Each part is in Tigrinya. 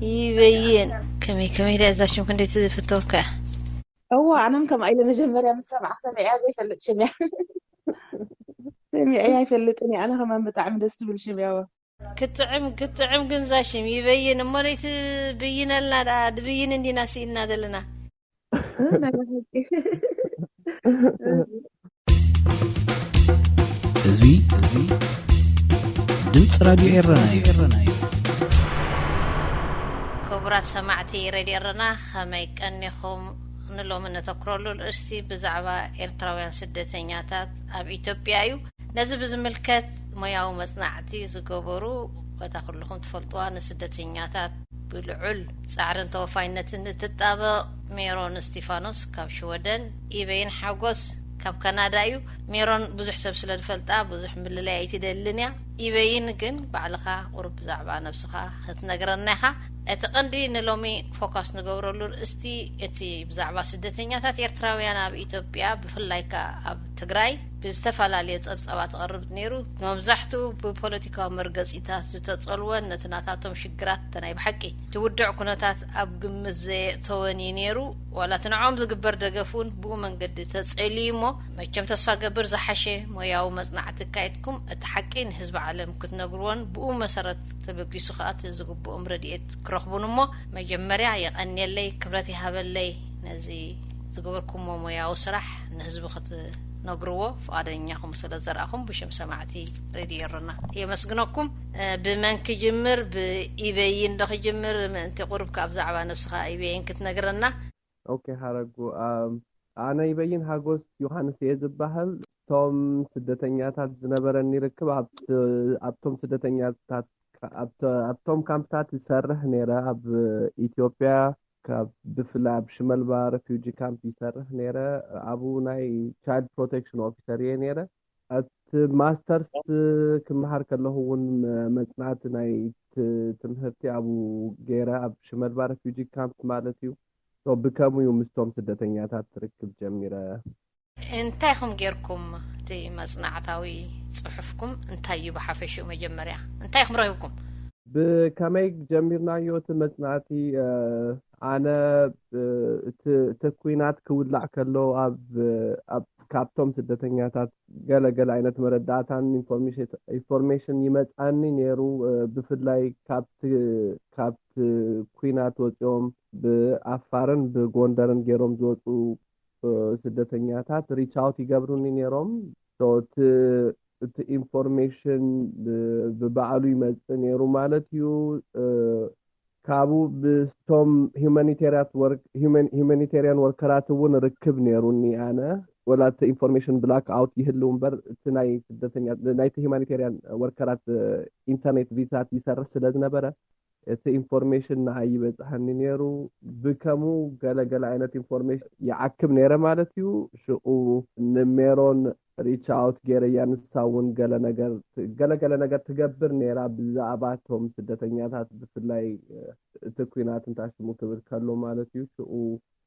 ይበይን። ከመይ ከመይ ደኣ እዛ ሽም ክንደይ ትፈተወካ እያ? እዋ ኣነም ከምኣ ኢለ መጀመርያ ምስ ሰማዕኩ ሰሚዐያ ዘይፈልጥ ሽም እያ። ሰሚዐያ ኣይፈልጥን እየ። ኣነ ከማን ብጣዕሚ ደስ ትብል ሽም እያ። ክትጥዕም ክትጥዕም ግን እዛ ሽም ይበይን እሞ ደይትብይነልና ደኣ ድብይን እንዲና ስኢንና ዘለና። እዚ እዚ ድምፂ ራድዮ ኤረና እዩ። ክቡራት ሰማዕቲ ሬድዮ ኤረና ከመይ ቀኒኹም? ንሎሚ ነተኩረሉ ርእስቲ ብዛዕባ ኤርትራውያን ስደተኛታት ኣብ ኢትዮጵያ እዩ። ነዚ ብዝምልከት ሞያዊ መጽናዕቲ ዝገበሩ፣ በታ ኩልኹም ትፈልጥዋ ንስደተኛታት ብልዑል ጻዕርን ተወፋይነትን እትጣበቕ ሜሮን እስቲፋኖስ ካብ ሽወደን፣ ኢበይን ሓጎስ ካብ ካናዳ እዩ። ሜሮን ብዙሕ ሰብ ስለ ዝፈልጣ ብዙሕ ምልላይ ኣይትደልን እያ። ኢበይን ግን ባዕልኻ ቁሩብ ብዛዕባ ነብስኻ ክትነግረና ኢኻ። እቲ ቀንዲ ንሎሚ ፎካስ ንገብረሉ ርእስቲ እቲ ብዛዕባ ስደተኛታት ኤርትራውያን ኣብ ኢትዮጵያ ብፍላይ ከኣ ኣብ ትግራይ ብዝተፈላለየ ጸብጻባት ትቐርብ ነይሩ። መብዛሕትኡ ብፖለቲካዊ መርገጺታት ዝተጸልወን ነቲ ናታቶም ሽግራት ናይ ብሓቂ እቲ ውዱዕ ኩነታት ኣብ ግምት ዘየእተወን እዩ ነይሩ። ዋላ እቲ ንዕኦም ዝግበር ደገፍ እውን ብኡ መንገዲ ተጸልዩ እሞ መቸም ተስፋ ገብር ዝሓሸ ሞያዊ መጽናዕቲ ኣካይድኩም እቲ ሓቂ ንህዝቢ ዓለም ክትነግርዎን ብኡ መሰረት ተበጊሱ ከኣ እቲ ዝግብኦም ረድኤት ክረኽቡን እሞ መጀመርያ የቐንየለይ ክብረት ይሃበለይ ነዚ ዝገበርኩሞ ሞያዊ ስራሕ ንህዝቢ ክትነግርዎ ፍቓደኛ ኹም ስለ ዘርኣኹም ብሽም ሰማዕቲ ሬድዮ ኤረና የመስግነኩም። ብመን ክጅምር? ብኢበይን ዶ ክጅምር? ምእንቲ ቁሩብ ካብ ብዛዕባ ነብስኻ ኢበይን ክትነግረና። ኦኬ ሓረጉ፣ ኣነ ኢበይን ሓጎስ ዮሃንስ እየ ዝበሃል። እቶም ስደተኛታት ዝነበረኒ ርክብ ኣብቶም ስደተኛታት ኣብቶም ካምፕታት ይሰርሕ ነይረ። ኣብ ኢትዮጵያ ካብ ብፍላይ ኣብ ሽመልባ ሬፊውጂ ካምፕ ይሰርሕ ነይረ። ኣብኡ ናይ ቻይልድ ፕሮቴክሽን ኦፊሰር እየ ነይረ። እቲ ማስተርስ ክመሃር ከለኹ እውን መፅናዕቲ ናይ ትምህርቲ ኣብኡ ገይረ፣ ኣብ ሽመልባ ሬፊውጂ ካምፕ ማለት እዩ። ብከምኡ እዩ ምስቶም ስደተኛታት ርክብ ጀሚረ። እንታይ ኢኹም ጌርኩም? እቲ መጽናዕታዊ ጽሑፍኩም እንታይ እዩ ብሓፈሽኡ? መጀመርያ እንታይ ኢኹም ረኺብኩም? ብከመይ ጀሚርናዮ እቲ መጽናዕቲ? ኣነ እቲ ኲናት ክውላዕ ከሎ ኣብ ካብቶም ስደተኛታት ገለ ገለ ዓይነት መረዳእታን ኢንፎርሜሽን ይመጻኒ ነይሩ። ብፍላይ ካብቲ ካብቲ ኲናት ወጺኦም ብኣፋርን ብጎንደርን ገይሮም ዝወጹ ስደተኛታት ሪች ኣውት ይገብሩኒ ነይሮም። እቲ ኢንፎርሜሽን ብባዕሉ ይመፅእ ነይሩ ማለት እዩ። ካብኡ ብቶም ሁማኒቴሪያን ወርከራት እውን ርክብ ነይሩኒ። ኣነ ወላ እቲ ኢንፎርሜሽን ብላክ ኣውት ይህልው እምበር እቲ ናይ ስደተኛ ናይቲ ሁማኒቴሪያን ወርከራት ኢንተርኔት ቪሳት ይሰርሕ ስለ ዝነበረ እቲ ኢንፎርሜሽን ንዓይ ይበፅሐኒ ነይሩ። ብከሙ ገለገለ ዓይነት ኢንፎርሜሽን ይዓክብ ነይረ ማለት እዩ። ሽኡ ንሜሮን ሪች ኣውት ገይረያ። ንሳ እውን ገለ ነገር ገለገለ ነገር ትገብር ነይራ ብዛዕባ እቶም ስደተኛታት ብፍላይ እቲ ኩናት እንታሽሙ ክብል ከሎ ማለት እዩ። ሽኡ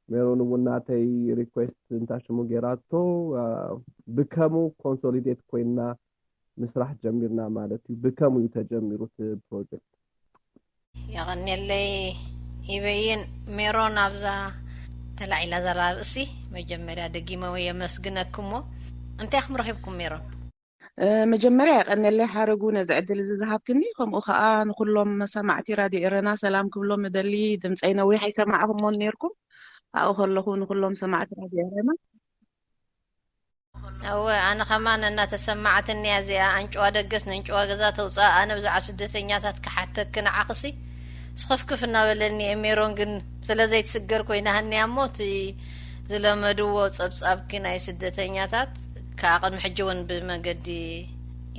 ሜሮን እውን ናተይ ሪኩዌስት እንታሽሙ ገይራቶ። ብከሙ ኮንሶሊዴት ኮይና ምስራሕ ጀሚርና ማለት እዩ። ብከሙ እዩ ተጀሚሩ እቲ ፕሮጀክት። የቐንየለይ ይበይን። ሜሮን ኣብዛ ተላዒላ ዘላ ርእሲ መጀመርያ ደጊመ የመስግነክሞ። እንታይ ኢኹም ረኺብኩም ሜሮን? መጀመርያ የቐንየለይ ሓረጉ ነዚ ዕድል እዚ ዝሃብክኒ፣ ከምኡ ከዓ ንኩሎም ሰማዕቲ ራድዮ ኤረና ሰላም ክብሎም እደሊ። ድምፀይ ነዊሕ ኣይሰማዕኩሞን ነይርኩም፣ ኣብኡ ከለኹ ንኩሎም ሰማዕቲ ራድዮ ኤረና እወ ኣነ ከማን እናተሰማዓትኒ እያ እዚኣ። ኣንጭዋ ደገስ ነንጭዋ ገዛ ተውፅኣ። ኣነ ብዛዕባ ስደተኛታት ክሓተኪ ንዓኽሲ ስኽፍክፍ እናበለኒ እየ። ሜሮን ግን ስለ ዘይትስገር ኮይና ሃኒያ እሞ እቲ ዝለመድዎ ፀብፃብኪ ናይ ስደተኛታት ከዓ ቅድሚ ሕጂ እውን ብመገዲ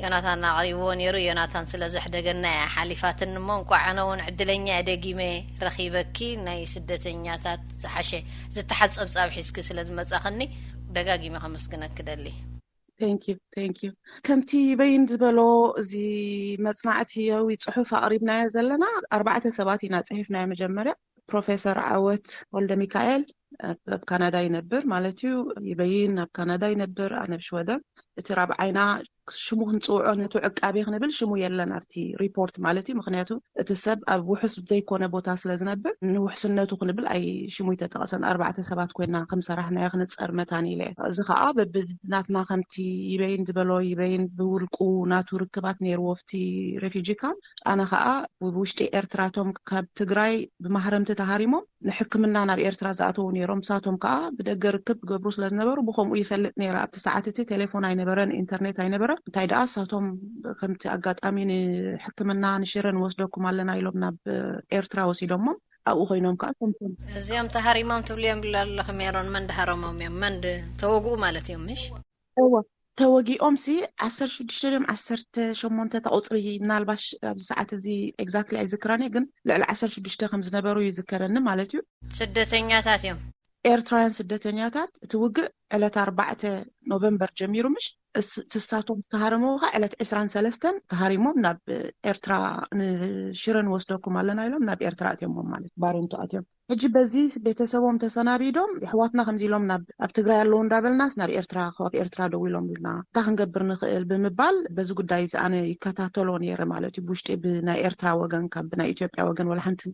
ዮናታን ኣቕሪብዎ ነይሩ። ዮናታን ስለ ዘሕደገና እያ ሓሊፋትኒ እሞ እንቋዕ ኣነ እውን ዕድለኛ እየ ደጊመ ረኺበኪ። ናይ ስደተኛታት ዝሓሸ ዝተሓዝ ፀብፃብ ሒዝኪ ስለ ዝመፃኽኒ ደጋጊመ ከመስግነኪ ደሊ። Thank you, thank you። ከምቲ በይን ዝበሎ እዚ መፅናዕትያዊ ፅሑፍ ኣቕሪብናዮ ዘለና ኣርባዕተ ሰባት ኢና ፅሒፍናዮ። መጀመርያ ፕሮፌሰር ዓወት ወልደ ሚካኤል ኣብ ካናዳ ይነብር ማለት እዩ። ይበይን ኣብ ካናዳ ይነብር፣ ኣነ ኣብ ሽወደን። እቲ ራብዓይና ሽሙ ክንፅውዖ ነቲ ዕቃቤ ክንብል ሽሙ የለን ኣብቲ ሪፖርት ማለት እዩ። ምክንያቱ እቲ ሰብ ኣብ ውሑስ ዘይኮነ ቦታ ስለ ዝነብር ንውሕስነቱ ክንብል ኣይ ሽሙ ይተጠቐሰን ኣርባዕተ ሰባት ኮይና ከም ሰራሕናዮ ክንፀር መታን ኢለ እዚ ከዓ በብናትና ከምቲ ይበይን ዝበሎ ይበይን ብውልቁ ናቱ ርክባት ነይርዎ ኣብቲ ሬፊጂ ካምፕ። ኣነ ከዓ ብውሽጢ ኤርትራቶም ካብ ትግራይ ብማህረምቲ ተሃሪሞም ንሕክምና ናብ ኤርትራ ዝኣተዉ ነይሮም። ንሳቶም ከዓ ብደገ ርክብ ገብሩ ስለ ዝነበሩ ብከምኡ ይፈልጥ ነይረ። ኣብቲ ሰዓት እቲ ቴሌፎን ኣይነበረን፣ ኢንተርኔት ኣይነበረን። እንታይ ደኣ ንሳቶም ከምቲ ኣጋጣሚ ንሕክምና ንሽረ ንወስደኩም ኣለና ኢሎም ናብ ኤርትራ ወሲዶሞም ኣብኡ ኮይኖም ከዓ ከምቶም እዚኦም ተሃሪሞም ትብልዮም ብላ ኣለኹ ሜሮን መን ድሃረሞም እዮም መን ድ- ተወግኡ ማለት እዮም ምሽ እወ ተወጊኦም ሲ ዓሰርተ ሽዱሽተ ድዮም ዓሰርተ ሸሞንተ ተቁፅሪ ምናልባሽ ኣብዚ ሰዓት እዚ ኤግዛክትሊ ኣይዝክረን እየ፣ ግን ልዕሊ ዓሰርተ ሽዱሽተ ከም ዝነበሩ ይዝከረኒ ማለት እዩ። ስደተኛታት እዮም ኤርትራውያን ስደተኛታት እቲ ውግእ ዕለት ኣርባዕተ ኖቨምበር ጀሚሩ ምሽ እስ- ትሳቶም ዝተሃረምዎ ከዓ ዕለት ዕስራን ሰለስተን ተሃሪሞም ናብ ኤርትራ ንሽረ ንወስደኩም ኣለና ኢሎም ናብ ኤርትራ ኣትዮሞም ማለት ባሬንቱ ኣትዮም። ሕጂ በዚ ቤተሰቦም ተሰናቢዶም የሕዋትና ከምዚ ኢሎም ናብ ኣብ ትግራይ ኣለዉ እንዳበልናስ ናብ ኤርትራ ካብ ኤርትራ ደው ኢሎም ኢልና እንታይ ክንገብር ንኽእል ብምባል በዚ ጉዳይ እዚ ኣነ ይከታተሎ ነይረ ማለት እዩ። ብውሽጢ ብናይ ኤርትራ ወገን ካብ ብናይ ኢትዮጵያ ወገን ወላ ሓንቲ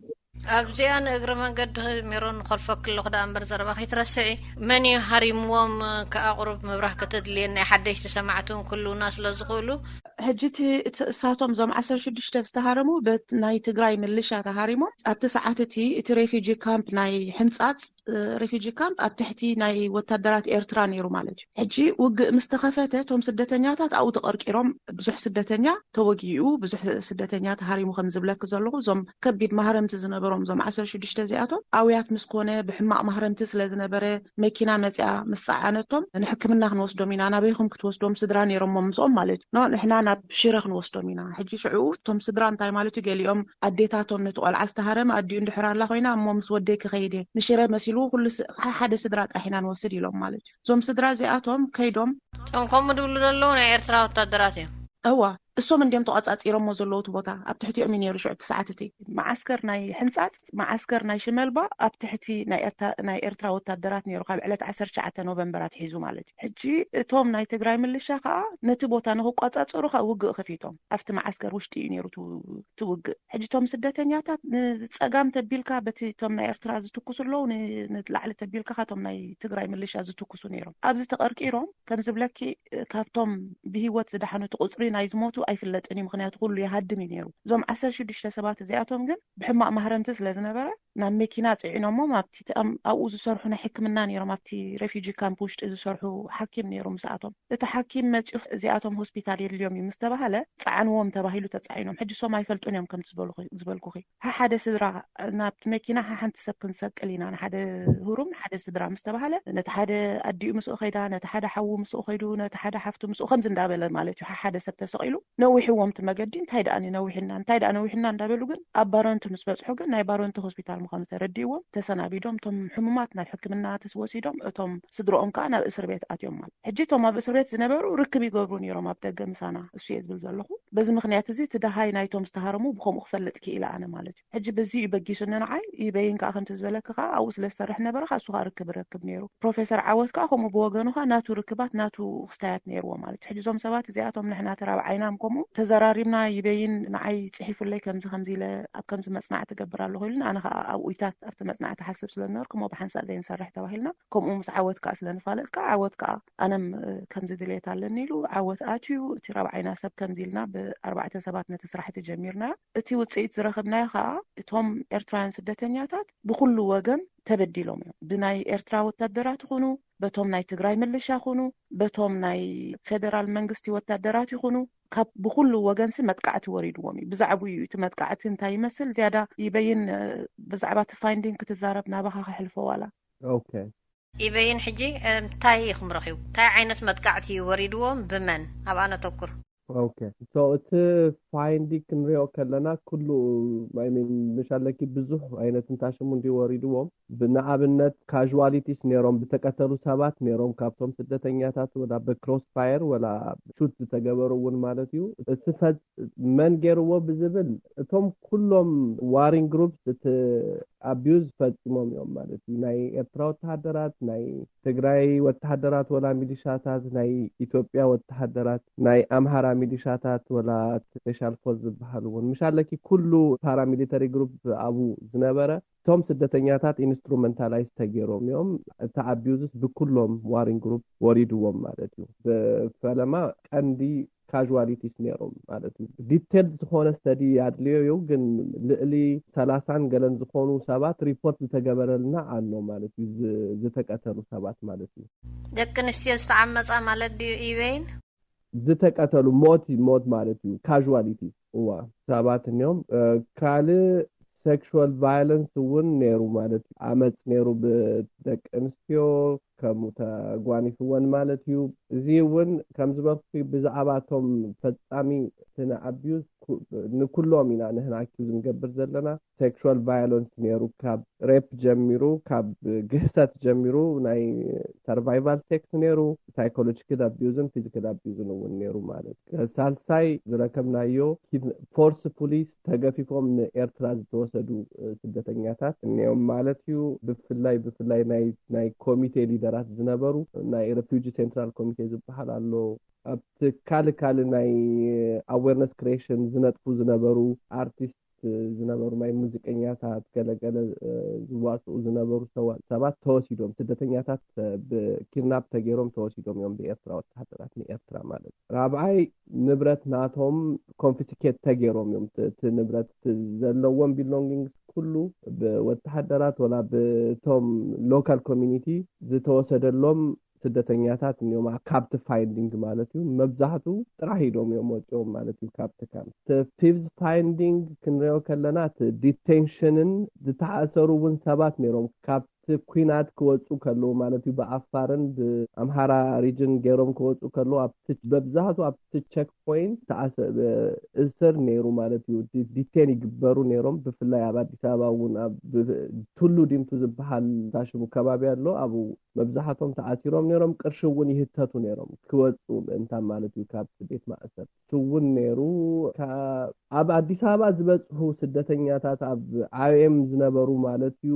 ኣብዚኣ ንእግሪ መንገዲ ሜሮን ንኸልፈክ ኣለኹ ደኣ እምበር ዘረባ ከይትረስዒ መን እዩ ሃሪምዎም ከኣቑሩብ ምብራህ ከተድልየን ናይ ሓደሽቲ ሰማዕቲ እውን ክህልውና ስለ ዝኽእሉ ሕጂ እቲ እቲ እሳቶም እዞም ዓሰርተ ሽዱሽተ ዝተሃረሙ በት ናይ ትግራይ ምልሻ ተሃሪሞም ኣብቲ ሰዓት እቲ እቲ ሬፊጂ ካምፕ ናይ ሕንፃፅ ሬፊጂ ካምፕ ኣብ ትሕቲ ናይ ወታደራት ኤርትራ ነይሩ ማለት እዩ። ሕጂ ውግእ ምስ ተኸፈተ እቶም ስደተኛታት ኣብኡ ተቐርቂሮም ብዙሕ ስደተኛ ተወጊኡ ብዙሕ ስደተኛ ተሃሪሙ ከም ዝብለክ ዘለኹ እዞም ከቢድ ማህረምቲ ዝነበሮም እዞም ዓሰርተ ሽዱሽተ እዚኣቶም ኣውያት ምስ ኮነ ብሕማቕ ማህረምቲ ስለ ዝነበረ መኪና መፅያ ምስ ፀዓነቶም ንሕክምና ክንወስዶም ኢና ናበይኹም ክትወስዶም ስድራ ነይሮሞ ምስኦም ማለት እዩ። ንሕና ናብ ሽረ ክንወስዶም ኢና። ሕጂ ሽዑ እቶም ስድራ እንታይ ማለት እዩ ገሊኦም ኣዴታቶም ነቲ ቆልዓ ዝተሃረመ ኣዲኡ እንድሕር ኣላ ኮይና እሞ ምስ ወደይ ክኸይድ እየ ንሽረ መሲሉ ኩሉ ሓደ ስድራ ጥራሕ ኢና ንወስድ ኢሎም ማለት እዩ። እዞም ስድራ እዚኣቶም ከይዶም እቶም ከምኡ ድብሉ ዘለዉ ናይ ኤርትራ ወታደራት እዮም እዋ እሶም እንዲም ተቋፃፂሮሞ ዘለዉ እቲ ቦታ ኣብ ትሕቲኦም እዩ ነይሩ ሽዑ እቲ ሰዓት እቲ መዓስከር ናይ ሕንፃፅ መዓስከር ናይ ሽመልባ ኣብ ትሕቲ ናይ ኤርትራ ወታደራት ነይሩ ካብ ዕለት ዓሰርተ ትሽዓተ ኖቨምበር ኣትሒዙ ማለት እዩ። ሕጂ እቶም ናይ ትግራይ ምልሻ ከዓ ነቲ ቦታ ንክቋፃፀሩ ከዓ ውግእ ከፊቶም ኣብቲ መዓስከር ውሽጢ እዩ ነይሩ እቲ ውግእ። ሕጂ እቶም ስደተኛታት ንፀጋም ተቢልካ በቲ እቶም ናይ ኤርትራ ዝትኩሱ ኣለዉ ንላዕሊ ተቢልካ ካቶም ናይ ትግራይ ምልሻ ዝትኩሱ ነይሮም ኣብዚ ተቐርቂሮም ከም ዝብለኪ ካብቶም ብህይወት ዝደሓኑ እቲ ቁፅሪ ናይ ዝሞቱ ኣይፍለጥን እዩ። ምክንያቱ ኩሉ ይሃድም እዩ ነይሩ። እዞም ዓሰርተ ሽዱሽተ ሰባት እዚኣቶም ግን ብሕማቕ ማህረምቲ ስለ ዝነበረ ናብ መኪና ፅዒኖሞም ኣብቲ ኣብኡ ዝሰርሑ ናይ ሕክምና ነይሮም ኣብቲ ሬፊጂ ካምፕ ውሽጢ ዝሰርሑ ሓኪም ነይሩ ምስኣቶም። እቲ ሓኪም መፂኡ እዚኣቶም ሆስፒታል የድልዮም እዩ ምስ ተባሃለ ፀዓንዎም ተባሂሉ ተፃዒኖም ሕጂ ሶም ኣይፈልጡን እዮም ከምቲ ዝበልኩኺ ዝበልኩኺ ሓሓደ ስድራ ናብቲ መኪና ሓሓንቲ ሰብ ክንሰቅል ኢና ንሓደ ህሩም ንሓደ ስድራ ምስ ተባሃለ ነቲ ሓደ ኣዲኡ ምስኡ ከይዳ ነቲ ሓደ ሓዉ ምስኡ ከይዱ ነቲ ሓደ ሓፍቱ ምስኡ ከምዚ እንዳበለ ማለት እዩ ሓሓደ ሰብ ተሰቂሉ ነዊሕዎም እቲ መገዲ እንታይ ደኣ ነዊሕና እንታይ ደኣ ነዊሕና እንዳበሉ ግን ኣብ ባረንቱ ምስ በፅሑ ግን ናይ ባረንቱ ሆስፒታል ምዃኑ ተረዲእዎም ተሰናቢዶም እቶም ሕሙማት ናብ ሕክምና ተስወሲዶም እቶም ስድሮኦም ከዓ ናብ እስር ቤት ኣትዮም ማለት ሕጂ እቶም ኣብ እስር ቤት ዝነበሩ ርክብ ይገብሩ ነይሮም ኣብ ደገ ምሳና እሱ እየ ዝብል ዘለኹ በዚ ምክንያት እዚ እቲ ደሃይ ናይቶም ዝተሃረሙ ብከምኡ ክፈልጥ ክኢለ ኣነ ማለት እዩ ሕጂ በዚ እዩ በጊሱኒ ንዓይ ይበይን ከዓ ከምቲ ዝበለኪ ከዓ ኣብኡ ስለ ዝሰርሕ ነበረ ከዓ እሱ ከዓ ርክብ ረክብ ነይሩ ፕሮፌሰር ዓወት ከዓ ከምኡ ብወገኑ ከዓ ናቱ ርክባት ናቱ ክስታያት ነይርዎ ማለት እዩ ሕጂ እዞም ሰባት እዚኣቶም ንሕና ተራብዓይናም ከምኡ ተዘራሪብና ይበይን ንዓይ ፅሒፉለይ ከምዚ ከምዚ ኢለ ኣብ ከምዚ መፅናዕቲ ገብር ኣለኹ ኢሉኒ ኣነ ከዓ ኣብ ኡይታት ኣብቲ መፅናዕቲ ሓስብ ስለ ዝነበርኩ እሞ ብሓንሳእ ዘይንሰርሕ ተባሂልና ከምኡ ምስ ዓወት ከዓ ስለ ንፋለጥ ከዓ ዓወት ከዓ ኣነም ከምዚ ድሌት ኣለኒ ኢሉ ዓወት ኣትዩ እቲ ራብዓይና ሰብ ከምዚ ኢልና ብኣርባዕተ ሰባት ነቲ ስራሕቲ ጀሚርና እቲ ውፅኢት ዝረኸብናዮ ከዓ እቶም ኤርትራውያን ስደተኛታት ብኩሉ ወገን ተበዲሎም እዮም ብናይ ኤርትራ ወታደራት ይኹኑ በቶም ናይ ትግራይ ምልሻ ይኹኑ በቶም ናይ ፌደራል መንግስቲ ወታደራት ይኹኑ ካብ ብኩሉ ወገንሲ መጥቃዕቲ ወሪድዎም እዩ ብዛዕቡ እዩ እቲ መጥቃዕቲ እንታይ ይመስል ዝያዳ ይበይን ብዛዕባ እቲ ፋይንዲንግ ክትዛረብ ናባኻ ክሕልፎ ዋላ okay ይበይን ሕጂ እንታይ ኢኹም ረኺቡ እንታይ ዓይነት መጥቃዕቲ እዩ ወሪድዎም ብመን ኣብኣ ነተኩር okay so እቲ ፋይንዲንግ ክንሪኦ ከለና ኩሉ I mean ምሽ ኣለኪ ብዙሕ ዓይነት እንታይ ሽሙ እንዲ ወሪድዎም ንኣብነት ካዋሊቲስ ነይሮም ዝተቀተሉ ሰባት ነይሮም ካብቶም ስደተኛታት ወላ ብክሮስ ፋየር ወላ ሹት ዝተገበሩ እውን ማለት እዩ እቲ መን ገይርዎ ብዝብል እቶም ኩሎም ዋሪንግ ግሩፕስ እቲ ኣቢዩዝ ፈፂሞም እዮም ማለት እዩ። ናይ ኤርትራ ወተሃደራት፣ ናይ ትግራይ ወተሃደራት፣ ወላ ሚሊሻታት፣ ናይ ኢትዮጵያ ወተሃደራት፣ ናይ ኣምሃራ ሚሊሻታት፣ ወላ ስፔሻል ፎርስ ዝበሃሉ እውን ምሻለኪ፣ ኩሉ ፓራሚሊተሪ ግሩፕ ኣብኡ ዝነበረ እቶም ስደተኛታት ኢንስትሩመንታላይዝ ተገይሮም እዮም። እቲ ኣቢዩዝስ ብኩሎም ዋሪንግ ግሩፕ ወሪድዎም ማለት እዩ። ብፈለማ ቀንዲ ካዋሊቲስ ነይሮም ማለት እዩ። ዲቴል ዝኾነ ስተዲ ኣድልዮ እዩ፣ ግን ልዕሊ ሰላሳን ገለን ዝኾኑ ሰባት ሪፖርት ዝተገበረልና ኣሎ ማለት እዩ። ዝተቀተሉ ሰባት ማለት እዩ። ደቂ ኣንስትዮ ዝተዓመፃ ማለት ድዩ ኢበይን? ዝተቀተሉ፣ ሞት ሞት ማለት እዩ። ካዋሊቲ እዋ ሰባት እኒኦም። ካልእ ሴክሹዋል ቫይለንስ እውን ነይሩ ማለት እዩ። ኣመፅ ነይሩ ብደቂ ኣንስትዮ፣ ከምኡ ተጓኒፍወን ማለት እዩ። እዚ እውን ከም ዝበልኩ ብዛዕባ እቶም ፈፃሚ ስነ ኣቢዩዝ ንኩሎም ኢና ንሕና ኣኪዩዝ ንገብር ዘለና። ሴክሹዋል ቫዮለንስ ነይሩ፣ ካብ ሬፕ ጀሚሩ፣ ካብ ግህሰት ጀሚሩ፣ ናይ ሰርቫይቫል ሴክስ ነይሩ፣ ሳይኮሎጂካል ኣቢዩዝን ፊዚካል ኣቢዩዝን እውን ነይሩ ማለት እዩ። ሳልሳይ ዝረከብናዮ ፎርስ ፉሊ ተገፊፎም ንኤርትራ ዝተወሰዱ ስደተኛታት እኒኦም ማለት እዩ። ብፍላይ ብፍላይ ናይ ኮሚቴ ሊደራት ዝነበሩ፣ ናይ ሬፊጂ ሴንትራል ኮሚቴ ዝበሃል ኣሎ። ኣብቲ ካልእ ካልእ ናይ ኣዌርነስ ክሬሽን ዝነጥፉ ዝነበሩ ኣርቲስት ዝነበሩ ናይ ሙዚቀኛታት፣ ገለገለ ዝዋፅኡ ዝነበሩ ሰባት ተወሲዶም፣ ስደተኛታት ብኪድናፕ ተገይሮም ተወሲዶም እዮም ብኤርትራ ወተሃደራት ንኤርትራ ማለት እዩ። ራብዓይ ንብረት ናቶም ኮንፊስኬት ተገይሮም እዮም። እቲ ንብረት ዘለዎም ቢሎንጊንግስ ኩሉ ብወተሃደራት ወላ ብቶም ሎካል ኮሚኒቲ ዝተወሰደሎም ስደተኛታት እኒኦም። ካብቲ ፋይንዲንግ ማለት እዩ፣ መብዛሕቱ ጥራሕ ኢዶም እዮም ወፂኦም ማለት እዩ ካብቲ ካምፕ። እቲ ፊፍዝ ፋይንዲንግ ክንሪኦ ከለና፣ እቲ ዲቴንሽንን ዝተኣሰሩ እውን ሰባት ነይሮም፣ ካብቲ ኩናት ክወፁ ከለዉ ማለት እዩ። ብኣፋርን ብኣምሃራ ሪጅን ገይሮም ክወፁ ከለዉ፣ ኣብቲ መብዛሕቱ ኣብቲ ቸክ ፖይንት ተኣሰ- እስር ነይሩ ማለት እዩ። ዲ- ዲቴን ይግበሩ ነይሮም። ብፍላይ ኣብ ኣዲስ ኣበባ እውን ኣብ ብ- ቱሉ ዲምቱ ዝበሃል ታሽሙ ከባቢ ኣሎ። ኣብኡ መብዛሕቶም ተኣሲሮም ነይሮም። ቅርሺ እውን ይህተቱ ነይሮም ክወፁ ምእንታ ማለት እዩ ካብቲ ቤት ማእሰር። እሱ እውን ነይሩ። ካብ ኣብ ኣዲስ ኣበባ ዝበፅሑ ስደተኛታት፣ ኣብ ኣይኦኤም ዝነበሩ ማለት እዩ፣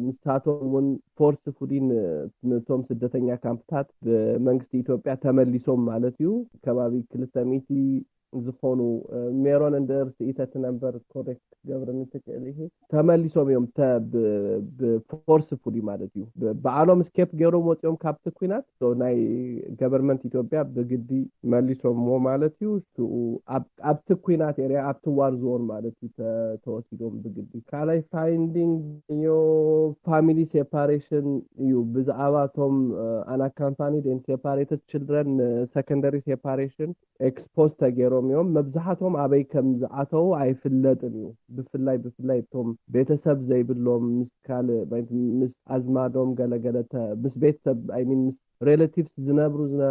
ንሳቶም እውን ፎርስ ፉሊ ነቶም ስደተኛ ካምፕታት ብመንግስቲ ኢትዮጵያ ተመሊሶም ማለት እዩ። ከባቢ ክልተ ሚእቲ ዝኾኑ፣ ሜሮን እንድር ስኢተት ነምበር ኮሬክት ክትገብርኒ ትክእል ኢኺ፣ ተመሊሶም እዮም። ብፎርስ ፉሊ ማለት እዩ። ባዕሎም ስኬፕ ገይሮም ወፂኦም ካብቲ ኩናት፣ ናይ ገቨርንመንት ኢትዮጵያ ብግዲ መሊሶምዎ ማለት እዩ። ሽኡ ኣብቲ ኩናት ኤርያ፣ ኣብቲ ዋር ዞን ማለት እዩ፣ ተወሲዶም ብግዲ። ካልኣይ ፋይንዲንግ ዮ ፋሚሊ ሴፓሬሽን እዩ። ብዛዕባ እቶም ኣናካምፓኒድ ን ሴፓሬትድ ችልድረን ሰከንደሪ ሴፓሬሽን ኤክስፖዝ ተገይሮም እዮም። መብዛሕቶም ኣበይ ከም ዝኣተዉ ኣይፍለጥን እዩ። ብፍላይ ብፍላይ እቶም ቤተሰብ ዘይብሎም፣ ምስ ካልእ ማለት ምስ ኣዝማዶም ገለገለ ተ- ምስ ቤተሰብ፣ ኣይ ሚን፣ ምስ ሬላቲቭስ ዝነብሩ ዝነ-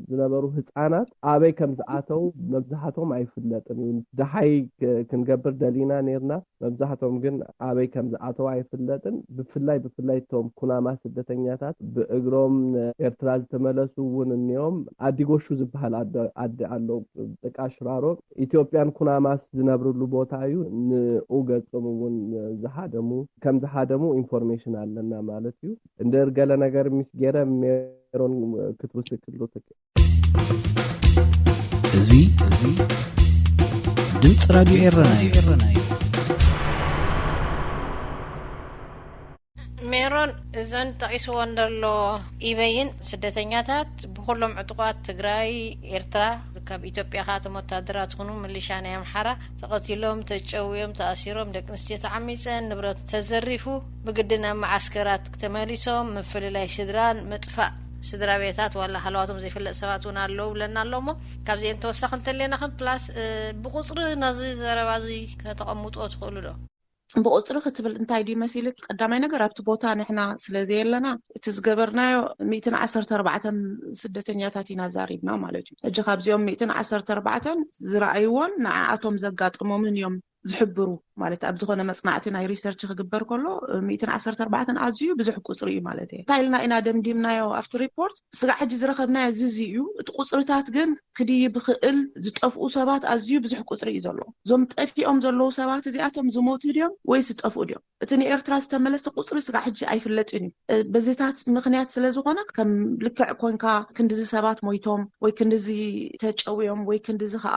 ዝነበሩ ህፃናት ኣበይ ከም ዝኣተዉ መብዛሕቶም ኣይፍለጥን እዩ። ደሓይ ክ- ክንገብር ደሊና ነርና። መብዛሕቶም ግን ኣበይ ከም ዝኣተዉ ኣይፍለጥን። ብፍላይ ብፍላይ እቶም ኩናማ ስደተኛታት ብእግሮም ንኤርትራ ዝተመለሱ እውን እኒኦም። ኣዲጎሹ ዝበሃል ኣደ ኣዲ ኣሎ፣ ጥቃ ሽራሮ፣ ኢትዮጵያን ኩናማስ ዝነብርሉ ቦታ እዩ። ንኡ ገጾም እውን ዝሃደሙ ከም ዝሃደሙ ኢንፎርሜሽን ኣለና ማለት እዩ። እንድር ገለ ነገር ሚስ ገይረ ሜሮን ክትውስክሉ ትክእል። እዚ እዚ ድምፂ ራዲዮ ኤረና እዩ። ሜሮን፣ እዘን ጠቒስዎ እንደሎ ኢበይን ስደተኛታት ብኩሎም ዕጡቋት ትግራይ፣ ኤርትራ፣ ካብ ኢትዮጵያ ከኣ እቶም ወታደራት ይኹኑ ምሊሻ ናይ ኣምሓራ ተቐቲሎም፣ ተጨውዮም፣ ተኣሲሮም፣ ደቂ ኣንስትዮ ተዓሚፀን፣ ንብረት ተዘሪፉ፣ ብግዲ ናብ መዓስከራት ተመሊሶም፣ ምፍልላይ ስድራን ምጥፋእ ስድራ ቤታት ዋላ ሃለዋቶም ዘይፍለጥ ሰባት እውን ኣለዉ ብለና ኣሎ። እሞ ካብዚአን ተወሳኺ እንተልየናኽን ፕላስ ብቁፅሪ ነዚ ዘረባ እዚ ከተቐምጥዎ ትኽእሉ ዶ? ብቁፅሪ ክትብል እንታይ ድዩ መሲልክ? ቀዳማይ ነገር ኣብቲ ቦታ ንሕና ስለ ዘየለና እቲ ዝገበርናዮ ሚእትን ዓሰርተ ኣርባዕተን ስደተኛታት ኢና ዛሪብና ማለት እዩ። ሕጂ ካብዚኦም ሚእትን ዓሰርተ ኣርባዕተን ዝረኣይዎን ንዓኣቶም ዘጋጠሞምን እዮም ዝሕብሩ፣ ማለት ኣብ ዝኾነ መጽናዕቲ ናይ ሪሰርች ክግበር ከሎ ሚእትን ዓሰርተ ኣርባዕተን ኣዝዩ ብዙሕ ቁጽሪ እዩ ማለት እዩ። እንታይ ኢልና ኢና ደምዲምናዮ ኣብቲ ሪፖርት? ስጋዕ ሕጂ ዝረኸብናዮ እዚ እዚ እዩ። እቲ ቁጽርታት ግን ክድይብ ይኽእል። ዝጠፍኡ ሰባት ኣዝዩ ብዙሕ ቁጽሪ እዩ ዘሎ። እዞም ጠፊኦም ዘለዉ ሰባት እዚኣቶም ዝሞቱ ድዮም ወይስ ዝጠፍኡ ድዮም? እቲ ንኤርትራ ዝተመለሰ ቁጽሪ ስጋዕ ሕጂ ኣይፍለጥን እዩ። በዚታት ምኽንያት ስለ ዝኾነ ከም ልክዕ ኮንካ ክንድዚ ሰባት ሞይቶም ወይ ክንድዚ ተጨውዮም ወይ ክንድዚ ከዓ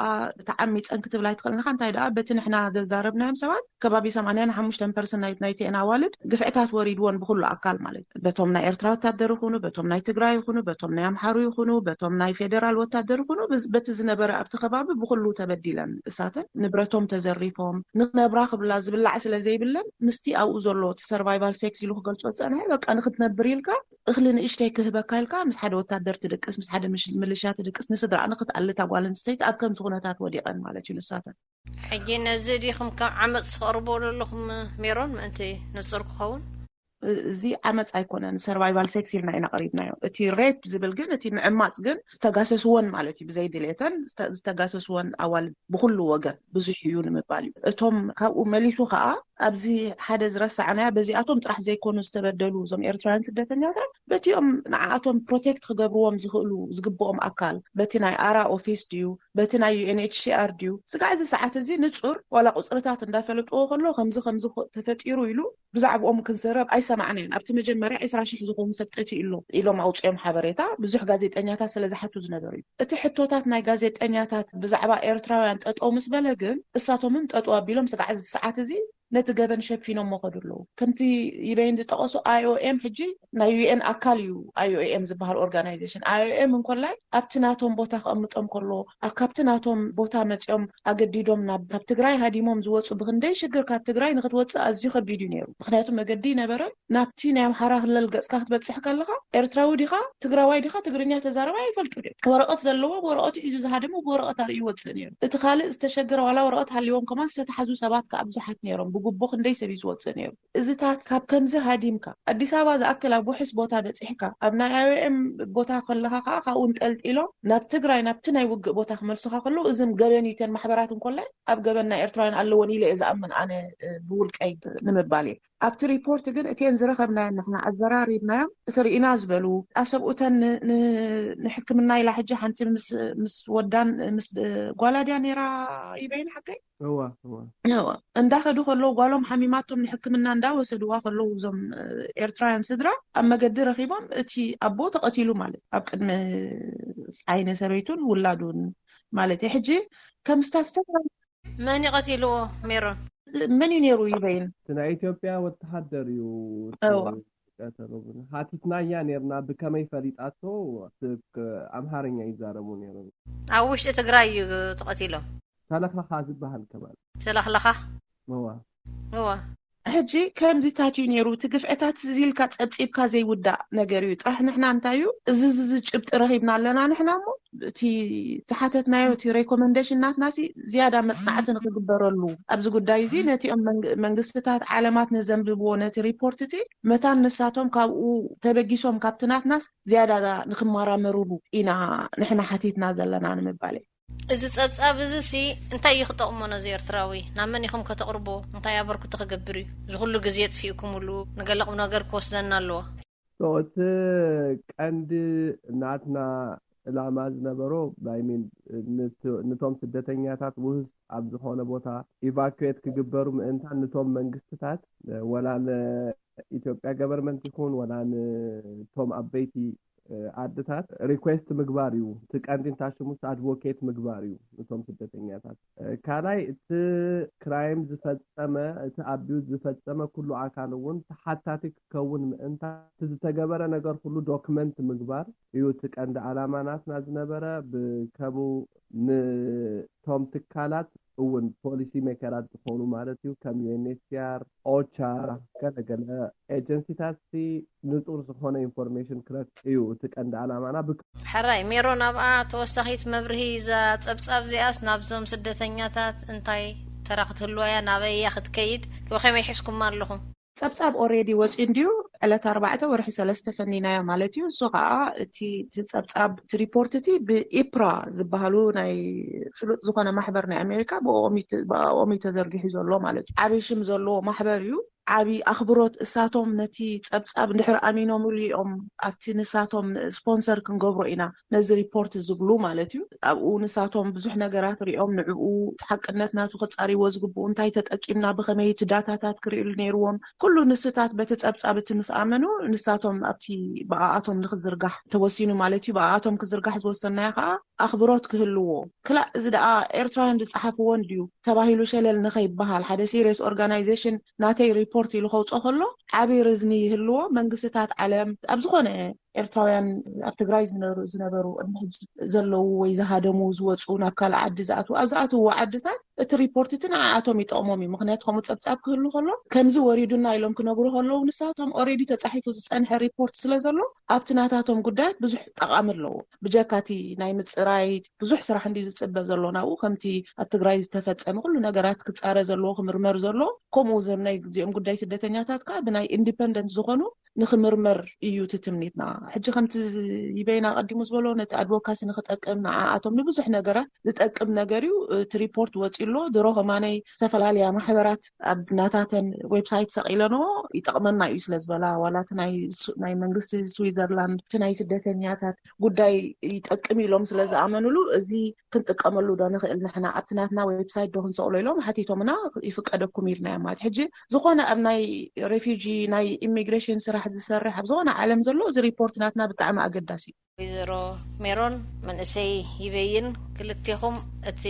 ተዓሚፀን ክትብል ኣይትኽእልን ኢኻ። እንታይ ደኣ በቲ ንሕና ዘዛረብናዮም ሰባት ከባቢ ሰማንያን ሓሙሽተን ፐርሰንት ናይተን ኣዋልድ ግፍዕታት ወሪድወን ብኩሉ ኣካል ማለት እዩ። በቶም ናይ ኤርትራ ወታደር ይኹኑ በቶም ናይ ትግራይ ይኹኑ በቶም ናይ ኣምሓሩ ይኹኑ በቶም ናይ ፌደራል ወታደር ይኹኑ በቲ ዝነበረ ኣብቲ ከባቢ ብኩሉ ተበዲለን እሳተን ንብረቶም ተዘሪፎም ንነብራ ክብላ ዝብላዕ ስለ ዘይብለን ምስቲ ኣብኡ ዘሎ እቲ ሰርቫይቫል ሴክስ ኢሉ ክገልጾ ዝጸንሐ በቃ ንክትነብር ኢልካ እኽሊ ንእሽተይ ክህበካ ኢልካ ምስ ሓደ ወታደር ትድቅስ ምስ ሓደ ምልሻ ትድቅስ ንስድራ ንክትኣልታ ጓል ኣንስተይቲ ኣብ ከምቲ ኩነታት ወዲቐን ማለት እዩ ንሳተን። ሕጂ ነዚ ዲኹም ከም ዓመፅ ትቐርቦ ዘለኹም ሜሮን ምእንቲ ንፁር ክኸውን? እዚ ዓመፅ ኣይኮነን፣ ሰርቫይቫል ሴክስ ኢልና ኢና ቀሪብናዮ። እቲ ሬፕ ዝብል ግን እቲ ምዕማፅ ግን ዝተጋሰስወን ማለት እዩ፣ ብዘይ ድሌተን ዝተጋሰስወን ኣዋልድ ብኩሉ ወገን ብዙሕ እዩ ንምባል እዩ። እቶም ካብኡ መሊሱ ከዓ ኣብዚ ሓደ ዝረሳዕናያ በዚኣቶም ጥራሕ ዘይኮኑ ዝተበደሉ እዞም ኤርትራውያን ስደተኛታት በቲኦም ንዓኣቶም ፕሮቴክት ክገብርዎም ዝኽእሉ ዝግብኦም ኣካል በቲ ናይ ኣራ ኦፊስ ድዩ በቲ ናይ ዩኤንኤችሲኣር ድዩ ስጋዕ እዚ ሰዓት እዚ ንፁር ዋላ ቁፅርታት እንዳፈለጥዎ ከሎ ከምዚ ከምዚ ተፈጢሩ ኢሉ ብዛዕባኦም ክንዘረብ ኣይሰማዕናዮን። ኣብቲ መጀመርያ ዕስራ ሽሕ ዝኾኑ ሰብ ጠፊኡ ኣሎ ኢሎም ኣውፅኦም ሓበሬታ ብዙሕ ጋዜጠኛታት ስለ ዝሓቱ ዝነበሩ እዩ። እቲ ሕቶታት ናይ ጋዜጠኛታት ብዛዕባ ኤርትራውያን ጠጠው ምስ በለ ግን እሳቶምም ጠጠው ኣቢሎም ስጋዕ እዚ ሰዓት እዚ ነቲ ገበን ሸፊኖሞ ከዱ ኣለዉ። ከምቲ ይበይን ዝጠቐሱ ኣይኦኤም ሕጂ ናይ ዩኤን ኣካል እዩ። ኣይኦኤም ዝበሃል ኦርጋናይዜሽን ኣይኦኤም እንኮላይ ኣብቲ ናቶም ቦታ ክቐምጦም ከሎ ካብቲ ናቶም ቦታ መፂኦም ኣገዲዶም ናብ ካብ ትግራይ ሃዲሞም ዝወፁ ብክንደይ ሽግር ካብ ትግራይ ንክትወፅእ ኣዝዩ ከቢድ እዩ ነይሩ። ምክንያቱ መገዲ ይነበረ ናብቲ ናይ ኣምሓራ ክልል ገፅካ ክትበፅሕ ከለካ ኤርትራዊ ዲኻ ትግራዋይ ዲኻ ትግርኛ ተዛረባ ይፈልጡ ድዮም? ወረቐት ዘለዎ ወረቐቱ ሒዙ ዝሃደመ ብወረቐት ኣርእዩ ይወፅእ ነይሩ። እቲ ካልእ ዝተሸገረ ዋላ ወረቐት ሃልዎም ከማን ዝተታሓዙ ሰባት ከዓ ብዙሓት ነይሮም። ብጉቦ ክንደይ ሰብ እዩ ዝወፅእ ነይሩ? እዚታት ካብ ከምዚ ሃዲምካ ኣዲስ ኣበባ ዝኣክል ኣብ ውሕስ ቦታ በፂሕካ ኣብ ናይ ኣይኦኤም ቦታ ከለካ ከዓ ካብኡ እንጠልጢሎም ናብ ትግራይ ናብቲ ናይ ውግእ ቦታ ክመልሱካ ከለዉ እዝም ገበን እዩ። እተን ማሕበራት እንኮላይ ኣብ ገበን ናይ ኤርትራውያን ኣለወን ኢለ እየ ዝኣምን ኣነ ብውልቀይ ንምባል እየ። ኣብቲ ሪፖርት ግን እተን ዝረኸብናየን ንሕና ኣዘራሪብናዮም እቲ ርኢና ዝበሉ ኣሰብኡተን ንሕክምና ኢላ ሕጂ ሓንቲ ምስ ወዳን ምስ ጓላ ድያ ነይራ ይበይን ሓቀይ እዋ እዋ እዋ እንዳኸዱ ከለዉ ጓሎም ሓሚማቶም ንሕክምና እንዳወሰድዋ ከለዉ እዞም ኤርትራውያን ስድራ ኣብ መገዲ ረኺቦም እቲ ኣቦ ተቐቲሉ ማለት ኣብ ቅድሚ ዓይነ ሰበይቱን ውላዱን ማለት እዩ። ሕጂ ከም ስታስተፍራ መን ይቐቲልዎ ሜሮን? መን እዩ ነይሩ ይበይን? እቲ ናይ ኢትዮጵያ ወተሃደር እዩ። እዋ ቀተሉ። ሓቲትናያ ነርና ብከመይ ፈሊጣቶ? ኣምሓርኛ ይዛረቡ ነይሮም። ኣብ ውሽጢ ትግራይ እዩ ተቐቲሎም። ተለኽለኻ ዝበሃል ከባቢ። ተለኽለኻ እዋ እዋ ሕጂ ከምዚታት እዩ ነይሩ። እቲ ግፍዕታት እዚ ኢልካ ፀብፂብካ ዘይውዳእ ነገር እዩ። ጥራሕ ንሕና እንታይ እዩ እዚ እዚ ጭብጢ ረኺብና ኣለና ንሕና እሞ እቲ ዝሓተትናዮ እቲ ሬኮመንዴሽን ናትና ሲ ዝያዳ መፅናዕቲ ንክግበረሉ ኣብዚ ጉዳይ እዚ ነቲኦም መንግ- መንግስትታት ዓለማት ንዘንብብዎ ነቲ ሪፖርት እቲ መታን ንሳቶም ካብኡ ተበጊሶም ካብቲ ናትናስ ዝያዳ ንክመራመሩሉ ኢና ንሕና ሓቲትና ዘለና ንምባል እዩ። እዚ ጸብጻብ እዚ ሲ እንታይ እዩ ክጠቕሞ ነዚ ኤርትራዊ? ናብ መን ኢኹም ከተቕርቦ? እንታይ ኣበርክቶ ክገብር እዩ? እዚ ኩሉ ግዜ የጥፊእኩምሉ፣ ንገለ ቁም ነገር ክወስደና ኣለዎ። So እቲ ቀንዲ ናትና ዕላማ ዝነበሮ I mean ንት- ንቶም ስደተኛታት ውህስ ኣብ ዝኾነ ቦታ ኢቫኩዌት ክግበሩ ምእንታን ንቶም መንግስትታት ወላ ንኢትዮጵያ ገቨርንመንት ይኹን ወላ ንቶም ዓበይቲ ዓድታት ሪኩዌስት ምግባር እዩ። እቲ ቀንዲ እንታይ ሽሙ ኣድቮኬት ምግባር እዩ እቶም ስደተኛታት። ካልኣይ እቲ ክራይም ዝፈፀመ እቲ ኣቢዩዝ ዝፈፀመ ኩሉ ኣካል እውን ተሓታቲ ክከውን ምእንታ እቲ ዝተገበረ ነገር ኩሉ ዶክመንት ምግባር እዩ እቲ ቀንዲ ዓላማ ናትና ዝነበረ። ብከምኡ ንቶም ትካላት እውን ፖሊሲ ሜከራት ዝኾኑ ማለት እዩ ከም ዩኤንኤችሲኣር ኦቻ ገለገለ ኤጀንሲታት ንፁር ዝኾነ ኢንፎርሜሽን ክረክ እዩ እቲ ቀንዲ ዓላማና። ሕራይ ሜሮን ኣብኣ ተወሳኺት መብርሂ እዛ ፀብፃብ እዚኣስ ናብዞም ስደተኛታት እንታይ ተራ ክትህልዋያ ናበያ ክትከይድ ብኸመይ ሒዝኩማ ኣለኹም? ፀብፃብ ኦሬዲ ወፂ እንድዩ ዕለት ኣርባዕተ ወርሒ ሰለስተ ፈኒናዮ ማለት እዩ። እሱ ከዓ እቲ እቲ ጸብጻብ እቲ ሪፖርት እቲ ብኢፕራ ዝበሃሉ ናይ ፍሉጥ ዝኾነ ማሕበር ናይ ኣሜሪካ ብኦም እዩ ተዘርጊሑ ዘሎ ማለት እዩ። ዓብዪ ሽም ዘለዎ ማሕበር እዩ። ዓብዪ ኣኽብሮት እሳቶም ነቲ ጸብጻብ እንድሕር ኣሚኖምሉ እዮም ኣብቲ ንሳቶም ስፖንሰር ክንገብሮ ኢና ነዚ ሪፖርት ዝብሉ ማለት እዩ። ኣብኡ ንሳቶም ብዙሕ ነገራት ሪኦም ንዕኡ ሓቅነት ናቱ ክጻርይዎ ዝግብኡ እንታይ ተጠቂምና ብኸመይ እቲ ዳታታት ክርእሉ ነይርዎም ኩሉ ንስታት በቲ ጸብጻብ እቲ ምስ ኣመኑ ንሳቶም ኣብቲ ብኣኣቶም ንክዝርጋሕ ተወሲኑ ማለት እዩ። ብኣኣቶም ክዝርጋሕ ዝወሰናዮ ከዓ ኣኽብሮት ክህልዎ ክላእ እዚ ደኣ ኤርትራውያን ዝጸሓፍዎን ድዩ ተባሂሉ ሸለል ንኸይበሃል ሓደ ሲሪየስ ኦርጋናይዜሽን ናተይ ሪፖርት ኢሉ ከውፅኦ ከሎ ዓብዪ ርዝኒ ይህልዎ። መንግስትታት ዓለም ኣብ ዝኾነ ኤርትራውያን ኣብ ትግራይ ዝነሩ- ዝነበሩ ቅድሚ ሕጂ ዘለዉ ወይ ዝሃደሙ ዝወፁ ናብ ካልእ ዓዲ ዝኣትዉ ኣብ ዝኣትውዎ ዓድታት እቲ ሪፖርት እቲ ንዓኣቶም ይጠቕሞም እዩ። ምክንያቱ ከምኡ ፀብፃብ ክህሉ ከሎ ከምዚ ወሪዱና ኢሎም ክነግሩ ከለዉ ንሳቶም ኦሬዲ ተፃሒፉ ዝፀንሐ ሪፖርት ስለ ዘሎ ኣብቲ ናታቶም ጉዳያት ብዙሕ ጠቓሚ ኣለዎ። ብጀካ እቲ ናይ ምፅራይ ብዙሕ ስራሕ እንዲ ዝፅበ ዘሎ ናብኡ ከምቲ ኣብ ትግራይ ዝተፈፀመ ኩሉ ነገራት ክፃረ ዘለዎ ክምርመር ዘለዎ ከምኡ ዘም ናይ ዚኦም ጉዳይ ስደተኛታት ከዓ ብናይ ኢንዲፐንደንት ዝኾኑ ንክምርመር እዩ እቲ ትምኒትና። ሕጂ ከምቲ ይበይና ኣቐዲሙ ዝበሎ ነቲ ኣድቮካሲ ንክጠቅም ንዓኣቶም ንብዙሕ ነገራት ዝጠቅም ነገር እዩ። እቲ ሪፖርት ወፂ ኣሎ ድሮ ከማነይ ዝተፈላለያ ማሕበራት ኣብ ናታተን ዌብሳይት ሰቒለንዎ ይጠቕመና እዩ ስለ ዝበላ ዋላ እቲ ናይ ስ- ናይ መንግስቲ ስዊዘርላንድ እቲ ናይ ስደተኛታት ጉዳይ ይጠቅም ኢሎም ስለ ዝኣመኑሉ እዚ ክንጥቀመሉ ዶ ንኽእል ንሕና ኣብቲ ናትና ዌብሳይት ዶ ክንሰቕሎ ኢሎም ሓቲቶምና ይፍቀደኩም ኢልናዮም ማለት ሕጂ ዝኾነ ኣብ ናይ ሬፊጂ ናይ ኢሚግሬሽን ስራሕ ዝሰርሕ ኣብ ዝኾነ ዓለም ዘሎ እዚ ሪፖርት ናትና ብጣዕሚ ኣገዳሲ እዩ። ወይዘሮ ሜሮን መንእሰይ ይበይን ክልቴኹም እቲ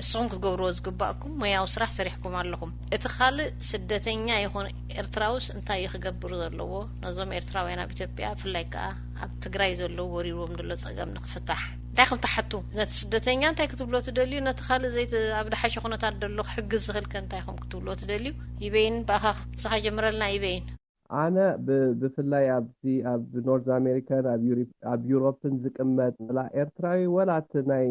እስኹም ክትገብርዎ ዝግባእኩም ሞያዊ ስራሕ ሰሪሕኩም ኣለኹም። እቲ ካልእ ስደተኛ ይኹን ኤርትራውስ እንታይ እዩ ክገብር ዘለዎ? ነዞም ኤርትራውያን ኣብ ኢትዮጵያ ብፍላይ ከዓ ኣብ ትግራይ ዘለዉ ወሪርዎም ዘሎ ፀገም ንክፍታሕ እንታይ ከም ትሓቱ? ነቲ ስደተኛ እንታይ ክትብሎ ትደልዩ? ነቲ ካልእ ዘይት ኣብ ድሓሸ ኩነታት ደሎ ክሕግዝ ዝኽእል ከ እንታይ ከም ክትብሎ ትደልዩ? ይበይን ብኣኻ ንስኻ ጀምረልና ይበይን። ኣነ ብፍላይ ኣብዚ ኣብ ኖርዝ ኣሜሪካን ኣብ ዩሮፕን ዝቅመጥ ወላ ኤርትራዊ ወላ እቲ ናይ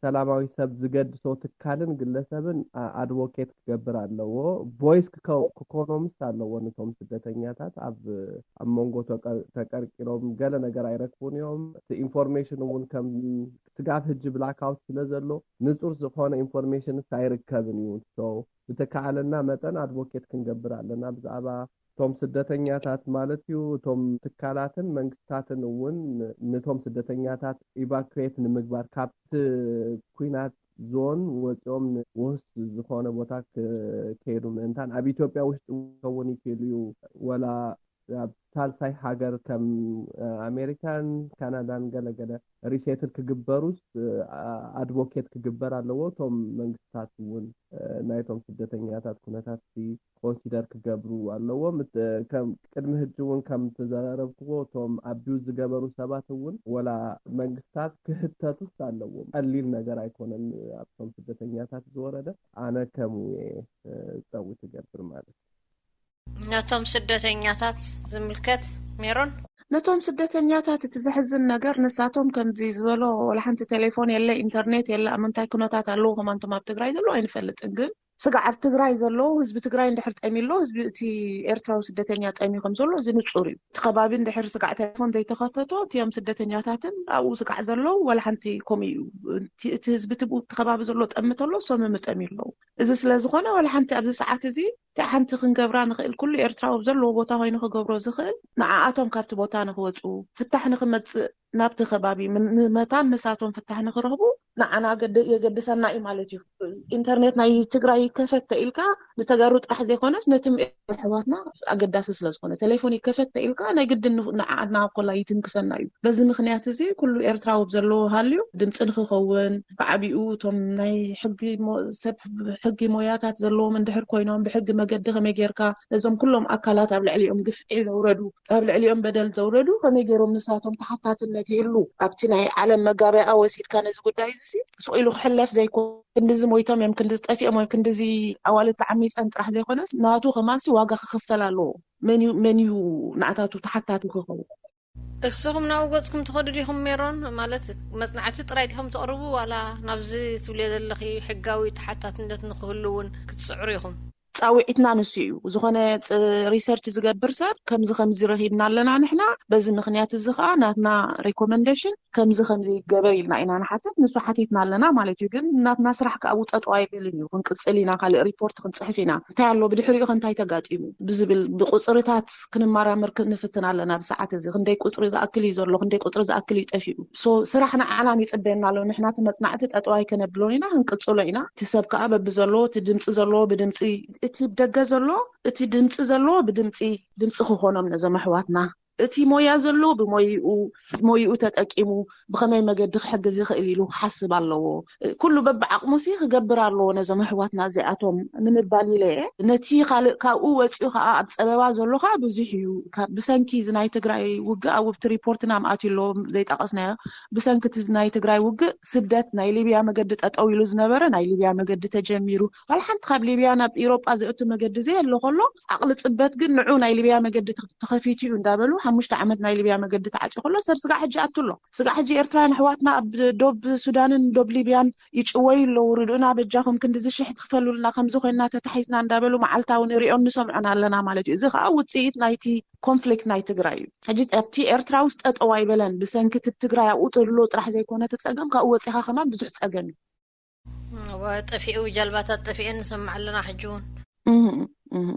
ሰላማዊ ሰብ ዝገድሶ ትካልን ግለሰብን ኣድቮኬት ክገብር ኣለዎ። ቮይስ ክኮኖምስ ኣለዎ ነቶም ስደተኛታት ኣብ ኣብ መንጎ ተቀርቂሮም ገለ ነገር ኣይረክቡን እዮም። እቲ ኢንፎርሜሽን እውን ከም ስጋብ ህጂ ብላክኣውት ስለ ዘሎ ንፁር ዝኾነ ኢንፎርሜሽንስ ኣይርከብን እዩ። ብተካኣለና መጠን ኣድቮኬት ክንገብር ኣለና ብዛዕባ እቶም ስደተኛታት ማለት እዩ። እቶም ትካላትን መንግስታትን እውን ነቶም ስደተኛታት ኢቫኩዌት ንምግባር ካብቲ ኩናት ዞን ወፂኦም ውህስ ዝኾነ ቦታ ክከይዱ ምእንታን ኣብ ኢትዮጵያ ውሽጢ ክኸውን ይክእል እዩ። ወላ ኣብ ሳልሳይ ሃገር ከም ኣሜሪካን ካናዳን ገለገለ ሪሴትል ክግበሩስ ኣድቮኬት ክግበር ኣለዎ። እቶም መንግስታት እውን ናይቶም ስደተኛታት ኩነታት ኮንሲደር ክገብሩ ኣለዎም። ቅድሚ ህጂ እውን ከም ተዘራረብክዎ እቶም ኣቢዩዝ ዝገበሩ ሰባት እውን ወላ መንግስታት ክህተቱስ ኣለዎም። ቀሊል ነገር ኣይኮነን ኣብቶም ስደተኛታት ዝወረደ። ኣነ ከምኡ እየ ፀዊ ትገብር ማለት እዩ። ነቶም ስደተኛታት ዝምልከት ሜሮን? ነቶም ስደተኛታት እቲ ዘሕዝን ነገር ንሳቶም ከምዚ ዝበሎ ወላ ሓንቲ ቴሌፎን የለ፣ ኢንተርኔት የለ፣ ኣብ ምንታይ ኩነታት ኣለዉ ከማንቶም ኣብ ትግራይ ዘለዉ ኣይንፈልጥን። ግን ስጋዕ ኣብ ትግራይ ዘለዉ ህዝቢ ትግራይ እንድሕር ጠሚ ኣሎ ህዝቢ እቲ ኤርትራዊ ስደተኛ ጠሚ ከም ዘሎ እዚ ንፁር እዩ። እቲ ከባቢ እንድሕር ስጋዕ ቴሌፎን ዘይተኸፈቶ እቲኦም ስደተኛታትን ኣብኡ ስጋዕ ዘለዉ ወላ ሓንቲ ከምኡ እዩ። እቲ ህዝቢ እቲ ከባቢ ዘሎ ጠሚ ተሎ እሶም ምጠሚ ኣለዉ። እዚ ስለ ዝኾነ ዋላ ሓንቲ ኣብዚ ሰዓት እዚ እንታይ ሓንቲ ክንገብራ ንኽእል ኩሉ ኤርትራዊ ኣብ ዘለዎ ቦታ ኮይኑ ክገብሮ ዝኽእል ንዓኣቶም ካብቲ ቦታ ንክወፁ ፍታሕ ንክመፅእ ናብቲ ከባቢ ንምታን ንሳቶም ፍታሕ ንክረኽቡ ንዓና የገድሰና እዩ ማለት እዩ። ኢንተርኔት ናይ ትግራይ ይከፈት ተኢልካ ንተጋሩ ጥራሕ ዘይኮነስ ነቲ ኣሕዋትና ኣገዳሲ ስለዝኾነ ቴሌፎን ይከፈት ተኢልካ ናይ ግድን ንዓና ኮላ ይትንክፈና እዩ። በዚ ምክንያት እዚ ኩሉ ኤርትራዊ ኣብ ዘለዎ ሃልዩ ድምፂ ንክኸውን ብዓቢኡ እቶም ናይ ሕጊ ሰብ ሕጊ ሞያታት ዘለዎም እንድሕር ኮይኖም ብሕጊ መገዲ ከመይ ጌርካ ነዞም ኩሎም ኣካላት ኣብ ልዕሊኦም ግፍዒ ዘውረዱ ኣብ ልዕሊኦም በደል ዘውረዱ ከመይ ገይሮም ንሳቶም ተሓታትነት ይህሉ ኣብቲ ናይ ዓለም መጋበያ ወሲድካ ነዚ ጉዳይ እዚ ስቕ ኢሉ ክሕለፍ ዘይኮን ክንድዚ ሞይቶም እዮም ክንድዚ ጠፊኦም እዮም ክንድዚ ኣዋልድ ተዓሚፀን ጥራሕ ዘይኮነስ ናቱ ከማንሲ ዋጋ ክኽፈል ኣለዎ። መን እዩ መን እዩ ንዓታቱ ተሓታቲ ክኸውን? እስኹም ናብኡ ገፅኩም ትኸዱ ዲኹም ሜሮን? ማለት መፅናዕቲ ጥራይ ዲኹም ተቕርቡ ዋላ ናብዚ ትብልዮ ዘለኺ ሕጋዊ ተሓታትነት ንክህሉ እውን ክትፅዕሩ ኢኹም? ፃውዒትና ንሱ እዩ። ዝኾነ ሪሰርች ዝገብር ሰብ ከምዚ ከምዚ ረኺብና ኣለና ንሕና፣ በዚ ምኽንያት እዚ ከዓ ናትና ሪኮመንዴሽን ከምዚ ከምዚ ይገበር ኢልና ኢና ንሓትት፣ ንሱ ሓቲትና ኣለና ማለት እዩ። ግን ናትና ስራሕ ከዓ ጠጠው ኣይብልን እዩ። ክንቅፅል ኢና፣ ካልእ ሪፖርት ክንፅሕፍ ኢና። እንታይ ኣሎ ብድሕሪኡ ከ እንታይ ተጋጢሙ ብዝብል ብቁፅርታት ክንመራመር ንፍትን ኣለና። ብሰዓት እዚ ክንደይ ቁፅሪ ዝኣክል እዩ ዘሎ፣ ክንደይ ቁፅሪ ዝኣክል እዩ ጠፊኡ። ስራሕ ንዓና ይፅበየና ኣሎ። ንሕና እቲ መፅናዕቲ ጠጠው ኣይከነብሎን ኢና፣ ክንቅፅሎ ኢና። እቲ ሰብ ከዓ በቢ ዘለዎ፣ እቲ ድምፂ ዘለዎ ብድምፂ፣ እቲ ደገ ዘሎ እቲ ድምፂ ዘለዎ ብድምፂ፣ ድምፂ ክኾኖም ነዞም ኣሕዋትና፣ እቲ ሞያ ዘለዎ ብሞይኡ፣ ሞይኡ ተጠቂሙ ብኸመይ መገዲ ክሕግዝ ይኽእል ኢሉ ክሓስብ ኣለዎ። ኩሉ በብዓቕሙሲ ክገብር ኣለዎ ነዞም ኣሕዋትና እዚኣቶም ንምባል ኢለ እየ። ነቲ ካልእ ካብኡ ወፂኡ ከዓ ኣብ ፀበባ ዘሎ ከዓ ብዙሕ እዩ። ካብ ብሰንኪ እዚ ናይ ትግራይ ውግእ ኣብቲ ሪፖርትና ምኣት ኣሎ ዘይጠቐስናዮ። ብሰንኪ እቲ ናይ ትግራይ ውግእ ስደት ናይ ሊብያ መገዲ ጠጠው ኢሉ ዝነበረ ናይ ሊብያ መገዲ ተጀሚሩ። ዋላ ሓንቲ ካብ ሊብያ ናብ ኢሮጳ ዝእቱ መገዲ ዘየሎ ከሎ ዓቕሊ ፅበት ግን ንዑ ናይ ሊብያ መገዲ ተኸፊቱ እዩ እንዳበሉ ሓሙሽተ ዓመት ናይ ሊብያ መገዲ ተዓፅዩ ከሎ ሰብ ስጋዕ ሕጂ ኣቱ ኣሎ። ስጋዕ ሕጂ ኤርትራውያን ኣሕዋትና ኣብ ዶብ ሱዳንን ዶብ ሊብያን ይጭወዩ ኣለዉ። ርድኡና በጃኹም ክንድዚ ሽሕ ትኽፈሉልና ከምዚ ኮይና ተታሒዝና እንዳበሉ መዓልታዊ ንሪኦን ንሰምዖን ኣለና ማለት እዩ። እዚ ከዓ ውፅኢት ናይቲ ኮንፍሊክት ናይ ትግራይ እዩ። ሕጂ ኣብቲ ኤርትራ ውስጥ ጠጠው ኣይበለን። ብሰንኪ እቲ ትግራይ ኣብኡ ተድሎ ጥራሕ ዘይኮነ እቲ ፀገም ካብኡ ወፂኻ ከማን ብዙሕ ፀገም እዩ። እወ፣ ጠፊኡ ጃልባታት ጠፊኤን ንሰምዕ ኣለና ሕጂ እውን። እህ፣ እህ።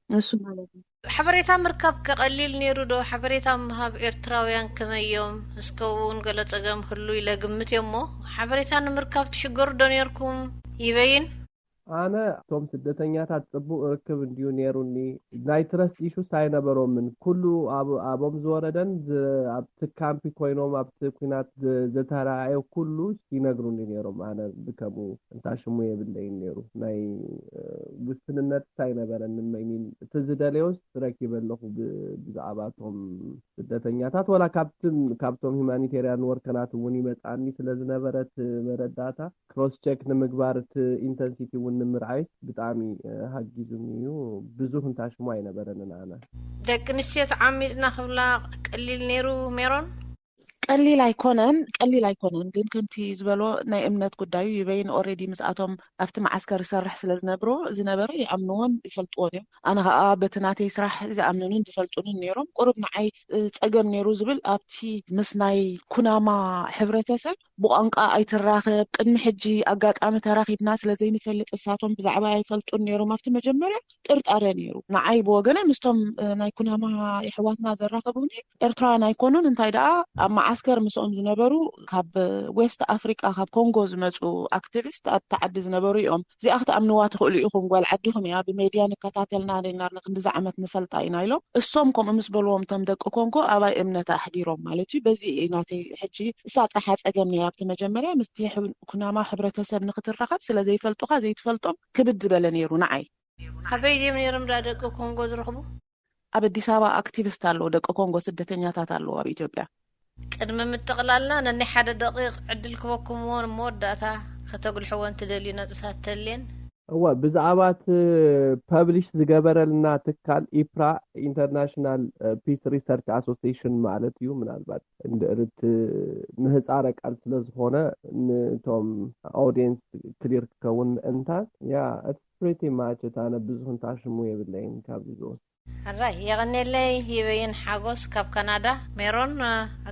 እሱ ማለት እዩ። ሓበሬታ ምርካብ ከቐሊል ነይሩ ዶ? ሓበሬታ ምሃብ ኤርትራውያን ከመይ እዮም? እስከ እውን ገለ ጸገም ህሉ ኢለ ግምት እየ እሞ ሓበሬታ ንምርካብ ትሽገሩ ዶ ነርኩም? ይበይን ኣነ እቶም ስደተኛታት ጽቡቕ ርክብ እንድዩ ነይሩኒ። ናይ ትረስት ኢሹስ ኣይነበሮምን። ኩሉ ኣብ- ኣብኦም ዝወረደን ዝ- ኣብቲ ካምፒ ኮይኖም ኣብቲ ኩናት ዝ- ዝተረኣየ ኩሉ ይነግሩኒ ነይሮም። ኣነ ብከምኡ እንታ ሽሙ የብለይን ነይሩ። ናይ እ፣ ውስንነት ኣይነበረንን። መይሚን እቲ ዝደለዮስ ረኪበ ኣለኹ ብ- ብዛዕባ እቶም ስደተኛታት ወላ ካብቲ ካብቶም ሂማኒቴርያን ወርከናት እውን ይመጻኒ ስለ ዝነበረ እቲ መረዳእታ ክሮስ ቸክ ንምግባር እቲ ኢንተንሲቲ እውን ንምርኣይ ብጣዕሚ እ፣ ሃጊዙኒ እዩ። ብዙህ እንታ ሽሙ ኣይነበረንን ኣነ። ደቂ ኣንስትዮ ተዓሚፅና ክብላ ቀሊል ነይሩ ሜሮን? ቀሊል ኣይኮነን፣ ቀሊል ኣይኮነን። ግን ከምቲ ዝበሎ ናይ እምነት ጉዳዩ ይበይን ኦሬዲ ምስኣቶም ኣብቲ መዓስከር ይሰርሕ ስለ ዝነብሮ ዝነበረ ይኣምንዎን ይፈልጥዎን እዮም። ኣነ ከዓ በቲ ናተይ ስራሕ ዝኣምኑንን ዝፈልጡንን ነይሮም። ቁሩብ ንዓይ እ፣ ፀገም ነይሩ ዝብል ኣብቲ ምስ ናይ ኩናማ ሕብረተሰብ ብቋንቋ ኣይትራኸብ። ቅድሚ ሕጂ ኣጋጣሚ ተራኺብና ስለ ዘይንፈልጥ እሳቶም ብዛዕባ ኣይፈልጡን ነይሮም። ኣብቲ መጀመርያ ጥርጣረ ነይሩ ንዓይ ብወገነ ምስቶም እ፣ ናይ ኩናማ የሕዋትና ዘራኸቡኒ ኤርትራውያን ኣይኮኑን። እንታይ ደኣ ኣብ መዓስከር ምስኦም ዝነበሩ ካብ ዌስት ኣፍሪቃ ካብ ኮንጎ ዝመፁ ኣክቲቪስት ኣብቲ ዓዲ ዝነበሩ እዮም። እዚኣ ክትኣምንዋ ትኽእሉ ኢኹም፣ ጓል ዓድኹም እያ፣ ብሜድያ ንከታተልና ነናርና ክንድዚ ዓመት ንፈልጣ ኢና ኢሎም። እሶም ከምኡ ምስ በልዎም እቶም ደቂ ኮንጎ ኣባይ እምነት ኣሕዲሮም ማለት እዩ። በዚ እዩ ናተይ ሕጂ እሳ ጥራሓ ፀገም ነይራ ኣብቲ መጀመርያ ምስቲ ኩናማ ሕብረተሰብ ንክትራኸብ ስለ ዘይፈልጡካ ዘይትፈልጦም ክብድ ዝበለ ነይሩ ንዓይ። ኣበይ ድዮም ነይሮም ዳ ደቂ ኮንጎ ዝረኽቡ? ኣብ ኣዲስ ኣበባ ኣክቲቪስት ኣለዉ ደቂ ኮንጎ ስደተኛታት ኣለዉ ኣብ ኢትዮጵያ። ቅድሚ ምጥቕላልና ነናይ ሓደ ደቂቕ ዕድል ክበኩምዎ ንመወዳእታ ከተጉልሕወን ትደልዩ ነጥብታት ተልየን? እወ ብዛዕባ እቲ ፐብሊሽ ዝገበረልና ትካል ኢፕራ ኢንተርናሽናል ፒስ ሪሰርች ኣሶሲሽን ማለት እዩ። ምናልባት እንድእርት ምህፃረ ቃል ስለ ዝኾነ ንቶም ኦዲየንስ ክሊር ክከውን ምእንታን ያ ፕሪቲ ማች እታ ነ ብዙሕ እንታ ሽሙ የብለይን ካብዚ ዝወስ ሕራይ የቐኔለይ። ይበይን ሓጎስ ካብ ካናዳ። ሜሮን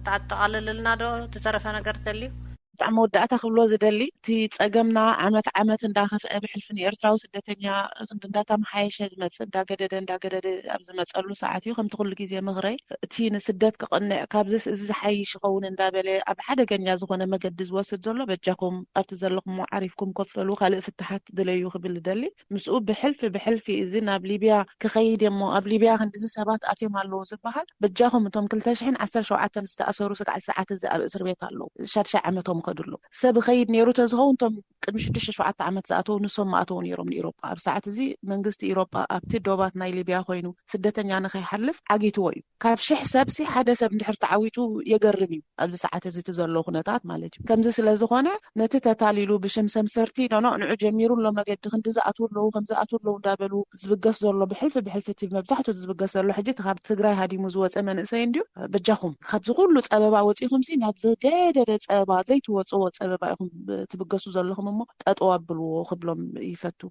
ኣጠቓልልልና ዶ ዝተረፈ ነገር ተልዩ? ብጣዕሚ መወዳእታ ክብሎ ዝደሊ እቲ ፀገምና ዓመት ዓመት እንዳኸፍአ ብሕልፊ ንኤርትራዊ ስደተኛ ክንዲ እንዳተመሓየሸ ዝመፅእ እንዳገደደ እንዳገደደ ኣብ ዝመፀሉ ሰዓት እዩ። ከምቲ ኩሉ ግዜ ምኽረይ እቲ ንስደት ክቕንዕ ካብዚስ እዚ ዝሓይሽ ይኸውን እንዳበለ ኣብ ሓደገኛ ዝኾነ መገዲ ዝወስድ ዘሎ በጃኹም ኣብቲ ዘለኹሞ ዓሪፍኩም ኮፍ በሉ ካልእ ፍትሓት ድለዩ ክብል እደሊ። ምስኡ ብሕልፊ ብሕልፊ እዚ ናብ ሊብያ ክኸይድ እሞ ኣብ ሊብያ ክንድዚ ሰባት ኣትዮም ኣለዉ ዝበሃል በጃኹም እቶም ክልተ ሽሕን ዓሰርተ ሸውዓተን ዝተኣሰሩ ስጋዕ ሰዓት እዚ ኣብ እስር ቤት ኣለዉ። ሻድሻይ ዓመቶም ይኸዱ ኣለዉ። ሰብ ይኸይድ ነይሩ ተዝኸውን እቶም ቅድሚ ሽዱሽተ ሸውዓተ ዓመት ዝኣተዉ ንሶም ምኣተዉ ነይሮም ንኢሮጳ። ኣብ ሰዓት እዚ መንግስቲ ኢሮጳ ኣብቲ ዶባት ናይ ሊብያ ኮይኑ ስደተኛ ንኸይሓልፍ ዓጊትዎ እዩ። ካብ ሽሕ ሰብ ሲ ሓደ ሰብ እንድሕር ተዓዊቱ የገርም እዩ። ኣብዚ ሰዓት እዚ እቲ ዘሎ ኩነታት ማለት እዩ። ከምዚ ስለ ዝኾነ ነቲ ተታሊሉ ብሽም ሰምሰርቲ ኖኖ ንዑ ጀሚሩ ኣሎ መገዲ ክንዲ ዝኣትዉ ኣለዉ ከም ዝኣትዉ ኣለዉ እንዳበሉ ዝብገስ ዘሎ ብሕልፊ ብሕልፊ እቲ መብዛሕትኡ ዝብገስ ዘሎ ሕጂ እቲ ካብ ትግራይ ሃዲሙ ዝወፀ መንእሰይ እንድዩ። በጃኹም ካብዚ ኩሉ ፀበባ ወፂኹም ሲ ናብ ዝገደደ ፀበባ ዘይትወፅዎ ፀበባ ኢኹም ትብገሱ ዘለኹም እሞ ጠጠው ኣብልዎ ክብሎም ይፈቱ።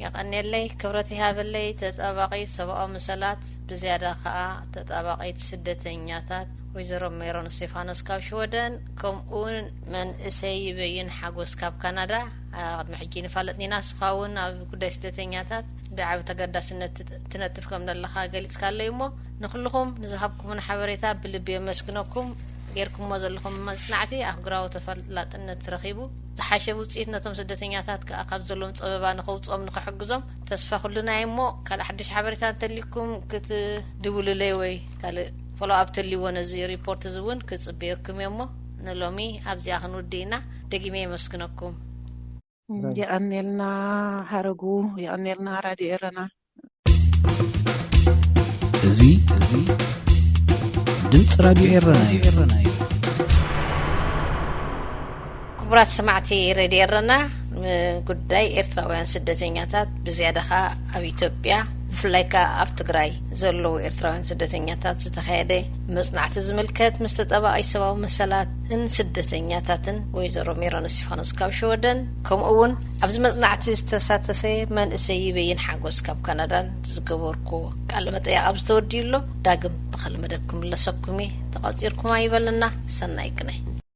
የቐንየለይ፣ ክብረት ይሃበለይ። ተጣባቒት ሰብኣዊ መሰላት፣ ብዝያዳ ከኣ ተጣባቒት ስደተኛታት ወይዘሮ ሜሮን እስቴፋኖስ ካብ ሽወደን፣ ከምኡውን መንእሰይ ይበይን ሓጎስ ካብ ካናዳ። ኣብ ቅድሚ ሕጂ ንፋለጥኒና፣ ንስኻ እውን ኣብ ጉዳይ ስደተኛታት ብዓቢ ተገዳስነት ትነጥፍ ከም ዘለኻ ገሊጽካለይ እሞ፣ ንኹልኹም ንዝሃብኩምና ሓበሬታ ብልቢ የመስግነኩም። ጌርኩሞ ዘለኹም መጽናዕቲ ኣህጉራዊ ተፈላጥነት ረኺቡ፣ ዝሓሸ ውጽኢት ነቶም ስደተኛታት ከኣ ካብ ዘለዎም ጸበባ ንኸውጽኦም ንኽሕግዞም ተስፋ ኩሉና እዩ እሞ፣ ካልእ ሓድሽ ሓበሬታ እንተልዩኩም ክትድውሉለይ ወይ ካልእ ፎሎ ኣፕ ተልይዎ ነዚ ሪፖርት እዚ እውን ክጽበየኩም እየ እሞ፣ ንሎሚ ኣብዚኣ ክንውድእ ኢና። ደጊመ የመስግነኩም። የቐንየልና ሓረጉ፣ የቐንየልና ራድዮ ኤረና። እዚ እዚ ድምፂ ራድዮ ኤረና እዩ። ክቡራት ሰማዕቲ ሬድዮ ኤረና፣ ንጉዳይ ኤርትራውያን ስደተኛታት፣ ብዝያዳ ኸኣ ኣብ ኢትዮጵያ፣ ብፍላይ ከኣ ኣብ ትግራይ ዘለዉ ኤርትራውያን ስደተኛታት ዝተኻየደ መጽናዕቲ ዝምልከት፣ ምስ ተጠባቒ ሰብኣዊ መሰላትን ስደተኛታትን ወይዘሮ ሜሮን እስቲፋኖስ ካብ ሽወደን፣ ከምኡ እውን ኣብዚ መጽናዕቲ ዝተሳተፈ መንእሰይ ይበይን ሓጎስ ካብ ካናዳን ዝገበርኩዎ ቃለ መጠይቕ ኣብ ዝተወድዩ ኣሎ፣ ዳግም ብኻልእ መደብ ክምለሰኩም እየ። ተቋጺርኩም ኣይበልና። ሰናይ ቅነ።